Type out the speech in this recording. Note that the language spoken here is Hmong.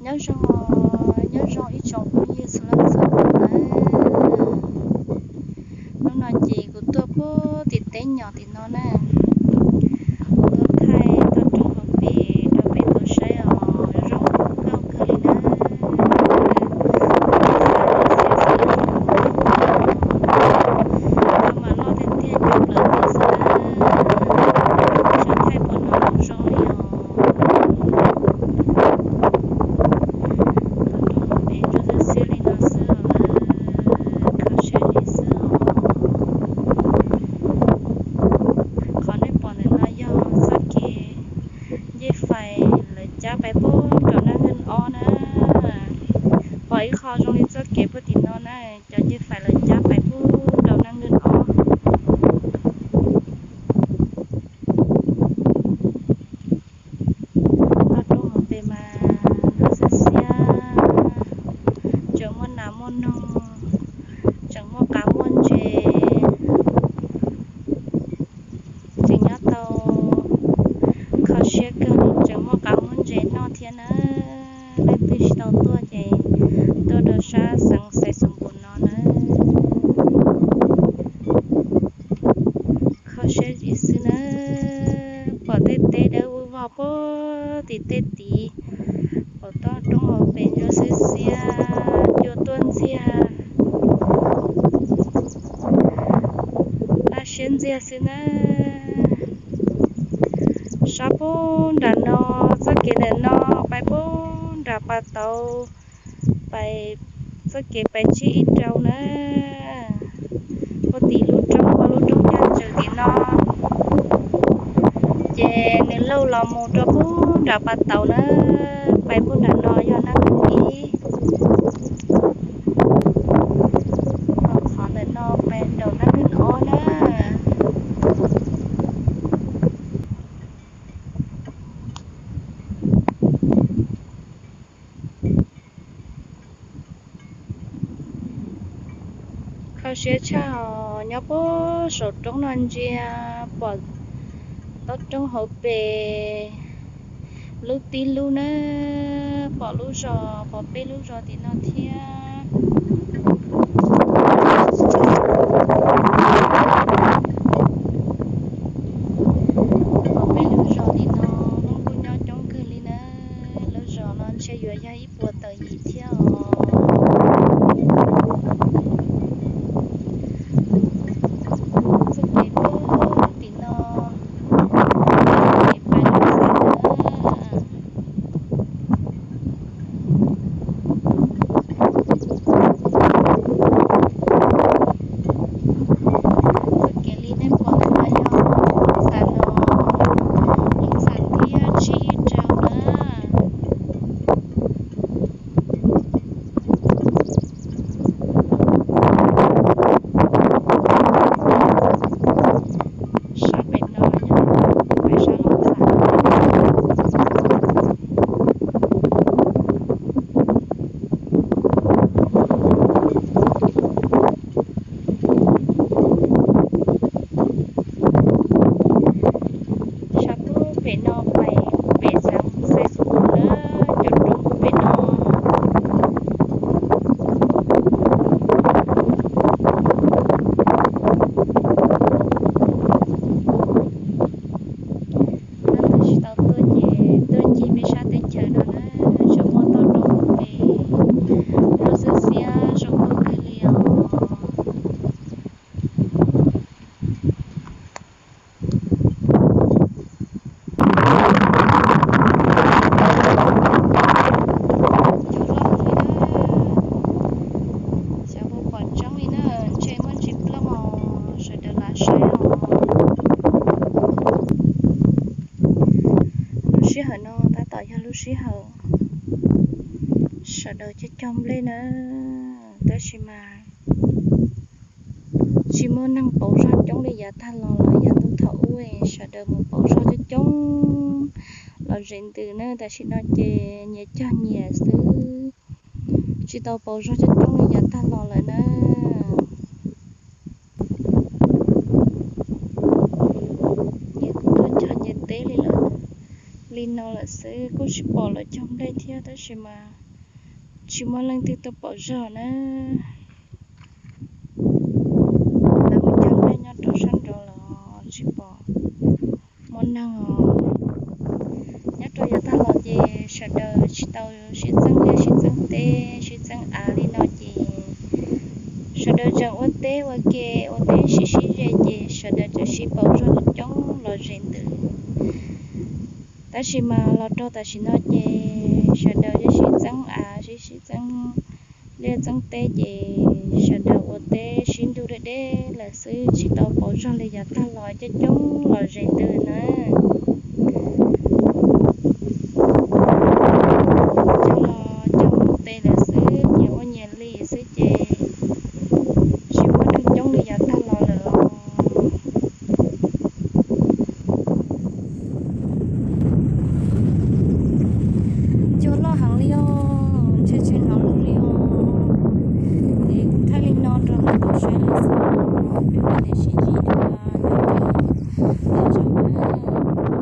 Nyob zoo, nyob zoo ib tsoom phooj ywg txhua leej txhua tus na. Hnub no ces kuv tuaj puag tim teb nyom tim no na, tuaj thaij toj roob hauv pes rau peb tau saib os, zoo nkauj kawg li na. Toj mas loj tiag tiag cov plaws tiag xwb na, tsis thaij pom no zoo li os. Toj roob hauv pes ntsuab xiab xiab li no xwb os, kho siab li xwb os. Qhov nej pom ntawm no yog txoj kev ncej fais lawv cab pais puag nram Naj Nkeeg ob na. Pom ib qho zoo li txoj kev puag tim no na, cov ncej fais lawv cab pais puag nram Naj Nkeeg ob. Toj roob hauv pes mas ntsuab xiab xiab, tseem muaj nas muaj noog, tseem muaj qav muaj ntses, tseem nyob tau kho siab kawg, tseem muaj qav muaj ntses noj thiab na. Leej twg tsis tau tuaj ces tuaj rau sab xeev Xais Xoom Npus no na. Kho siab zim xwb na, pom tej teb dawb vog puag tim tej tid, pom toj roob hauv pes ntsuab xiab xiab, cua tuaj ntxiag, laj siab ntxiag xwb na. Sab puag nram no, txoj kev ntawm no pais puag nram pas tauv, pais txoj kev pais tsib ib rau na, puag tim lub roob, puag lub roob ncaj ntsws tim no, ces nws lauj los mus rau puag nram pas tauv na, pais puag nram no yog Naj Nkeeg ib, qhov ntawm no pais nram Naj Nkeeg ob na. Kho siab tshaj os, nyob puag saum roob no ntsia pom toj roob hauv pes lub tib lub na, pom lub zos, pom peb lub zos tim no thiab. Pom peb lub zos tim no, Hmoob kuj nyob coob kawg li na. Lub zos no ntshe yuav yog ib puas tawm yim thiab os. Txoj kev puag tim no, kev pais Looj Xas na. Txoj kev li nej pom ntawm no yog Looj Xas no, Looj Xas thib tsib ib rau na. Sab pem no yog pem sab Looj Xas. Sab pem no pem, pem xeev Xais Xoom Npus na, cov roob pem no. Leej twg tsis tau tuaj ces tuaj ncig peb sab teb chaws no na, tseem muaj toj roob hauv pes, zoo xiab xiab zoo nkauj kawg li os. Cov loj heev li na, xyov puas pom tseeb li na, ntshe muaj ntsis plooj os, sawv daws lam saib os. Lub sij hawm no tab tom yog lub sij hawm sawv daws cog cog nplej na, tab sis mas tsis muaj neeg pauv zog coob li yav tag los lawm. Yav ntuj thaum ub sawv daws mus pauv zog coob coob los zem ntws na, tam sim no ces nyias cog nyias xwb, tsis tau pauv zog coob coob li yav tag los lawm na. Nyias kuj tuaj cog nyias teb li lawm, li Li no lawm xwb kuj tsis pom lawv cog nplej thiab tab sis mas tsis muaj leej twg tuaj pauv zog na. Lawv mus cog nplej nyob rau sab nraud los tsis pom muaj neeg os. Nyob rau yav tag los ces sawv daws tsis tau sib txeeb liaj sib txeeb teb sib txeeb av li no ces sawv daws tseem ua teb ua ke ua teb sib sib ze ces sawv daws tseem sib pauv zog coob los ze ntws. Tab sis mas los rau tam sim no ces sawv daws yeej sib txeeb av sib sib txeeb liaj txeeb teb ces sawv daws ua teb sib ntuj deb deb lawm xwb tsis tau pauv zog li yav tag los coob coob los ze ntws na. Cog los cog mus tes lawm xwb nyias ua nyias li xwb ces tsis muaj neeg coob li yav tag los lawm os. Cua loj heev li os, ntshe tsis hnov lus li os. Es thaij li no rau nej tau saib lawm xwb, peb mam li sib ntsib dua nyob rau lwm zaus na.